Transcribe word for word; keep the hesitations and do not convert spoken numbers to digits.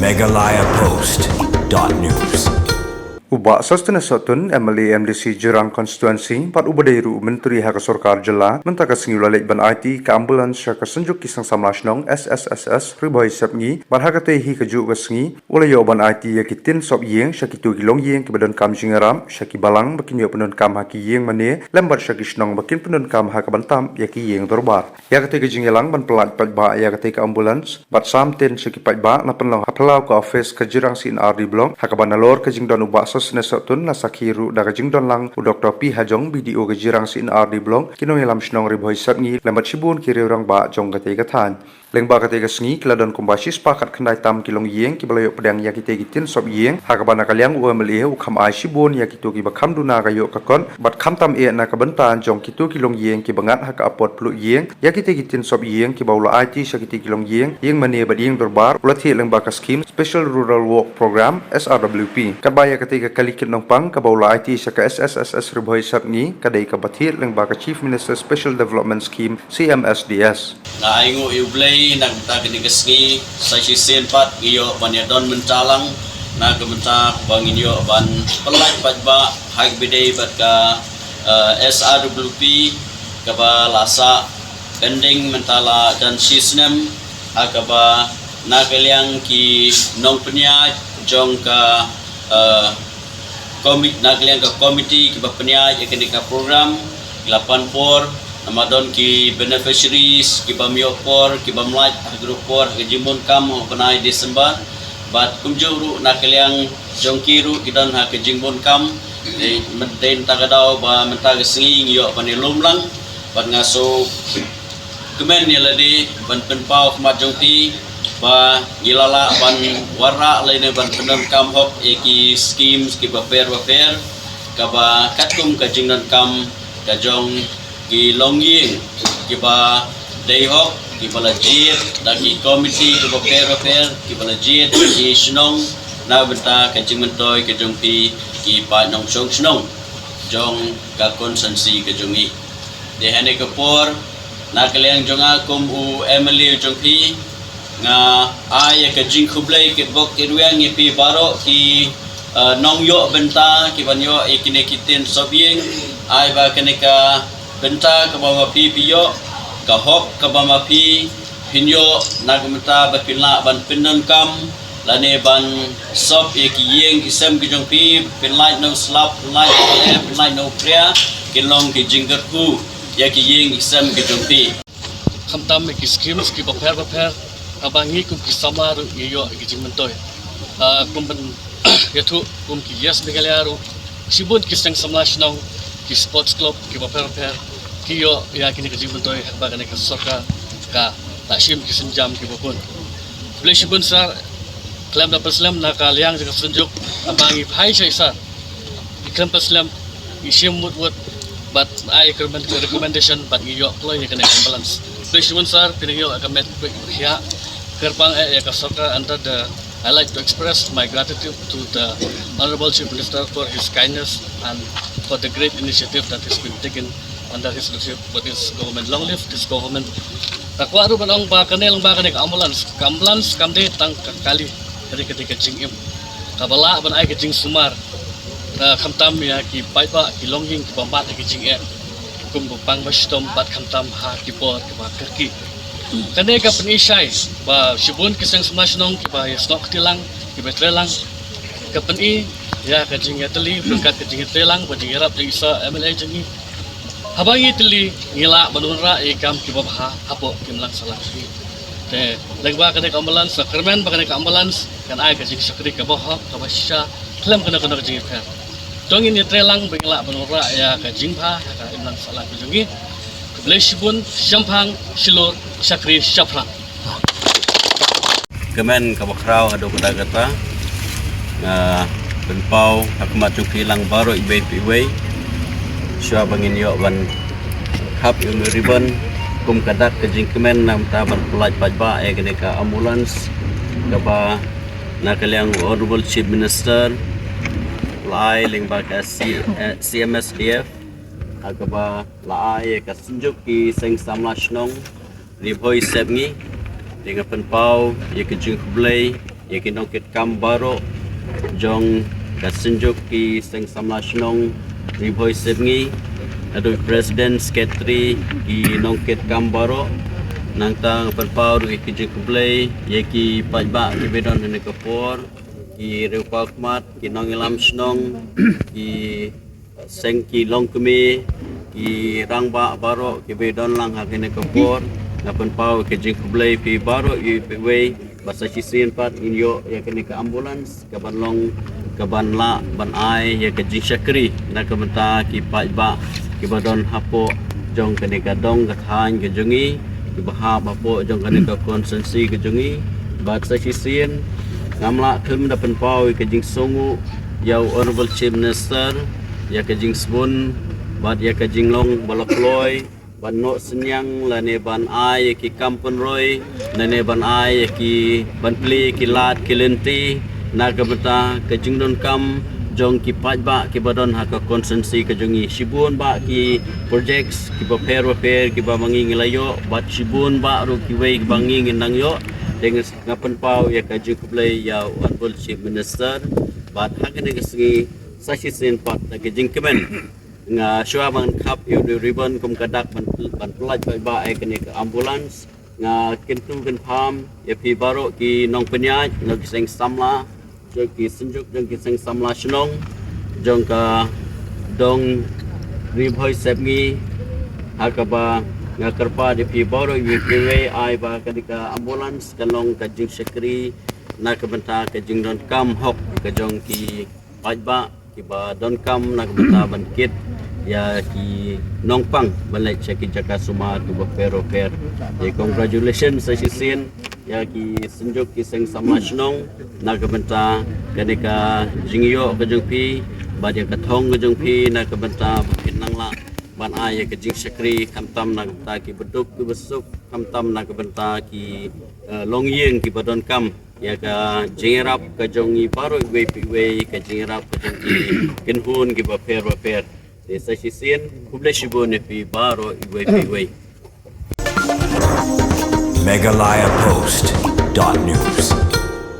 Meghalaya Post dot news. U Bah Sosthenes Sohtun, M L A M D C Jirang Constituency, bad uba dei ruh u Myntri ha ka Sorkar Jylla, mynta ka sngi u la leit ban aiti ka ambulance sha ka Synjuk ki Seng Samla Shnong, S S S S, Ri Bhoi Sepngi, bad ha katei hi kajuh ka sngi u la ïoh ban aiti ïa ki tin sop ïing sha kito ki longïing kiba donkam jingïarap, sha ki balang ba kin ïoh pyndonkam ha ki ïing mane, lem bad sha ki shnong ba kin pyndonkam ha ka ban tap ïa ki ïing dorbar. Ïa katei ka jingïalang ban pyllait paidbah ïa katei ka ambulance bad sam tin sha ki paidbah la pynlong ha phyllaw ka office ka Jirang C and R D Block, ha kaba nalor ka jingdon u Bah Sosthenes Sohtun la sakhi ruh da ka jingdon lang u Doctor P Hajong, B D O ka Jirang C and R D Block, ki nongïalam shnong Ri Bhoi Sepngi, lem bad shibun ki riew rangbah jong katei ka thaiñ. Lyngba katei ka sngi ki la don kumba shispah khatkhyndai tam ki longïing kiba la ïoh pdiang ïa kitei ki tin sop ïing, ha kaba na ka liang u M L A u kham ai shibun ïa kito kiba kham duna ka ïoh ka kot, bad khamtam eh na ka bynta jong kito ki longïing kiba ngat ha ka apot pluh ïing, ïa kitei ki tin sop ïing kiba u la aiti sha kitei ki longïing, ïing mane bad ïing dorbar, u la thied lyngba ka skhim Special Rural Work Programme, S R W P. Katba ïa katei ka kali kit nongpang kaba u la aiti sha ka S S S S Ri Bhoi Sepngi ka dei kaba thied lyngba ka Chief Minister Special Development Scheme, C M S D S. Nga ai nguh ïa U Blei na ka bynta kane ka sngi, sa shisien pat ngi ïoh ban ïadon mynta lang na ka bynta ba ngin ïoh ban pyllait paidbah ha kaba ïadei bad ka, eh, S R W P kaba la sah pending mynta la jan shi snem, ha kaba na ka liang ki nongpynïaid jong ka, eh, komi-, na ka liang ka komiti kiba pynïaid ïa kane ka program ki la pan por, namar don ki beneficiaries kiba ym ïoh por, kiba ym lait ha ka ruh por ha ka jingbun kam ha u bnai December. Bad kumjuh ruh na ka liang jong ki ruh ki don ha ka jingbun kam, dei mynta ka daw ba mynta ka sngi ngi ïoh ban ïalum lang. Bad nga shu kmen ïa lade ban pynpaw khmat jong phi ba ngi la lah ban wanrah lane ban pyndonkam hok ïa ki schemes kiba pher ba pher, kaba katkum ka jingdonkam ka jong ki longïing kiba dei hok, kiba la jied da ki komiti kiba pher ba pher, kiba la jied da ki shnong na bynta ka jingmyntoi ka jong phi ki paid nongshong shnong jong ka constituency ka jong ngi. Te ha kane ka por, na ka liang jong nga kum u M L A jong phi, nga ai ïa ka jingkhublei kitbok kitrwiang ïa phi baroh ki, eh, nongïoh bynta kiban ïoh ïa kine ki tin sop ïing, ai ba kane ka bynta kaba ma phi phi ïoh, ka hok kaba ma phi phin ïoh, na ka bynta ba phin lah ban pyndonkam lane ban sop ïa ki ïing ki sem ki jong phi, pynlait na u slab, pynlait na u eh, pynlait na u phria, kin long ki jingkyrkhu ïa ki ïing ki sem ki jong phi. Khamtam ïa ki schemes kiba pher ba pher, haba ngi kum ki samla ruh ngi ïoh ïa ki jingmyntoi. Ah, kum ban ïathuh kum ki Yes Meghalaya ruh, shibun ki seng samla shnong, ki sports club kiba pher ba pher ki ïoh ïa kine ki jingmyntoi ha kaba kane ka sorkar ka la shim ki sienjam kiba bun. Khublei shibun sir, khlem da pynslem na ka liang jong ka Synjuk, haba ngi phai sha i sir, ngi khlem pynslem, ngi shim mut mut bad ai ka recommend-, recommendation bad ngi ïoh kloi ïa kane ka ambulance. Khublei shibun sir, phi nang ïoh ïa ka met khuid khia. Kyrpang eh ïa ka sorkar under the, I like to express my gratitude to the Honorable Chief Minister for his kindness and for the great initiative that has been taken under his leadership for this government. Long live this government. Nga kwah ruh ban ong ba kane lyngba kane ka ambulance, ka ambulance kam dei tang ka kali, ka dei, ka dei ka jingim kaba lah ban ai ka jingsumar, ah, khamtam ïa ki paidbah, ki longïing kiba mad ïa ki jingeh kum ba pang ba shitom bad khamtam ha ki por kiba kyrkieh. Kane ka pyni shai ba shibun ki seng samla shnong kiba ïasnoh kti lang, kiba trei lang, ka pyni ïa ka jingïatylli ryngkat ka jingïatrei lang bad jingïarap jong i sir M L A jong ngi. Haba ngi tylli ngi lah ban wanrah ïa ki kam kiba bha hapoh ki imlang sahlang jong ngi. Te lyngba kane ka ambulance, nga kyrmen ba kane ka ambulance kan ai ka jingshakri kaba hok, kaba shisha khlem kano kano ka jingïapher. To ngin ïatrei lang ba ngin lah ban wanrah ïa ka jingbha ha ka imlang sahlang ka jong ngi. Khublei shibun, shemphang shilur, shakri shaphrang. Kmen kaba khraw haduh katta katta, nga pynpaw ha khmat jong phi lang baroh iwei pa iwei. Shuwa ba ngin ïoh ban khap ïa u ribbon kum ka dak ka jingkmen na ka bynta ban pyllait paidbah ïa kane ka ambulance kaba na ka liang u Honorable Chief Minister la ai lyngba ka C-, eh, C M S D F, ha kaba la ai ïa ka Synjuk ki Seng Samla Shnong Ri Bhoi Sepngi. Te nga pynpaw ïa ka jingkhublei ïa ki nongkitkam baroh jong ka Synjuk ki Seng Samla Shnong Ri Bhoi Sepngi, haduh President, Secretary, ki nongkitkam baroh. Nangta nga pynpaw ruh ïa ki jingkhublei ïa ki paidbah kiba don ha kane ka por, ki riewpawkhmat, ki nongïalam shnong, ki seng, ki longkmie, ki rangbah baroh kiba don lang ha kane ka por. Nga pynpaw ïa ka jingkhublei ïa phi baroh, ïa phi wei, bad sa shisien pat ngin ïoh ïa kane ka ambulance kaban long, kaban lah ban ai ïa ka jingshakri na ka bynta ki paidbah kiba don hapoh jong kane ka dong ka thaiñ ka jong ngi, kiba hap hapoh jong kane ka constituency ka jong ngi. Bad sa shisien ngam lah khlem da pynpaw ïa ka jingsngewnguh ïa u Honorable Chief Minister ïa ka jingsbun bad ïa ka jinglong ba la kloi ban noh synñiang lane ban ai ïa ki kam pynroi, lane ban ai ïa ki, ban plie ki lad ki lynti na ka bynta ka jingdonkam jong ki paidbah kiba don ha ka constituency ka jong ngi. Shibun bah ki projects kiba pher ba pher kiba ma ngi ngi la ïoh, bad shibun bah ruh kiwei kiba ngi ngin nang ïoh. Te nga pynpaw ïa ka jingkhublei ïa u Honorable Chief Minister. Bad ha kane ka sngi sa shisien pat da ka jingkmen, nga shuwa ban khap ïa u ribbon kum ka dak ban, ban pyllait paidbah ïa kane ka ambulance, nga kyntu kynpham ïa phi baroh ki nongpynïaid na ki seng samla jong ki Synjuk jong ki Seng Samla Shnong jong ka dong Ri Bhoi Sepngi, ha kaba nga kyrpad ïa phi baroh, ïa phi wei, ai ba kane ka ambulance kan long ka jingshakri na ka bynta ka jingdonkam hok ka jong ki paidbah kiba donkam na ka bynta ban kit ïa ki nongpang ban leit sha ki jaka sumar kiba pher ba pher. Te congratulations sa shisien ïa ki Synjuk ki Seng Samla Shnong na ka bynta kane ka jingïoh ka jong phi bad ïa ka thong ka jong phi na ka bynta ba kin nang lah ban ai ïa ka jingshakri, khamtam na ka bynta kiba duk kiba suk, khamtam na ka bynta ki, eh, longïing kiba donkam ïa ka jingïarap ka jong ngi baroh iwei pa iwei, ka jingïarap ka jong ki kynhun kiba pher ba pher. Te sa shisien khublei shibun ïa phi baroh iwei pa iwei. Meghalaya Post dot news.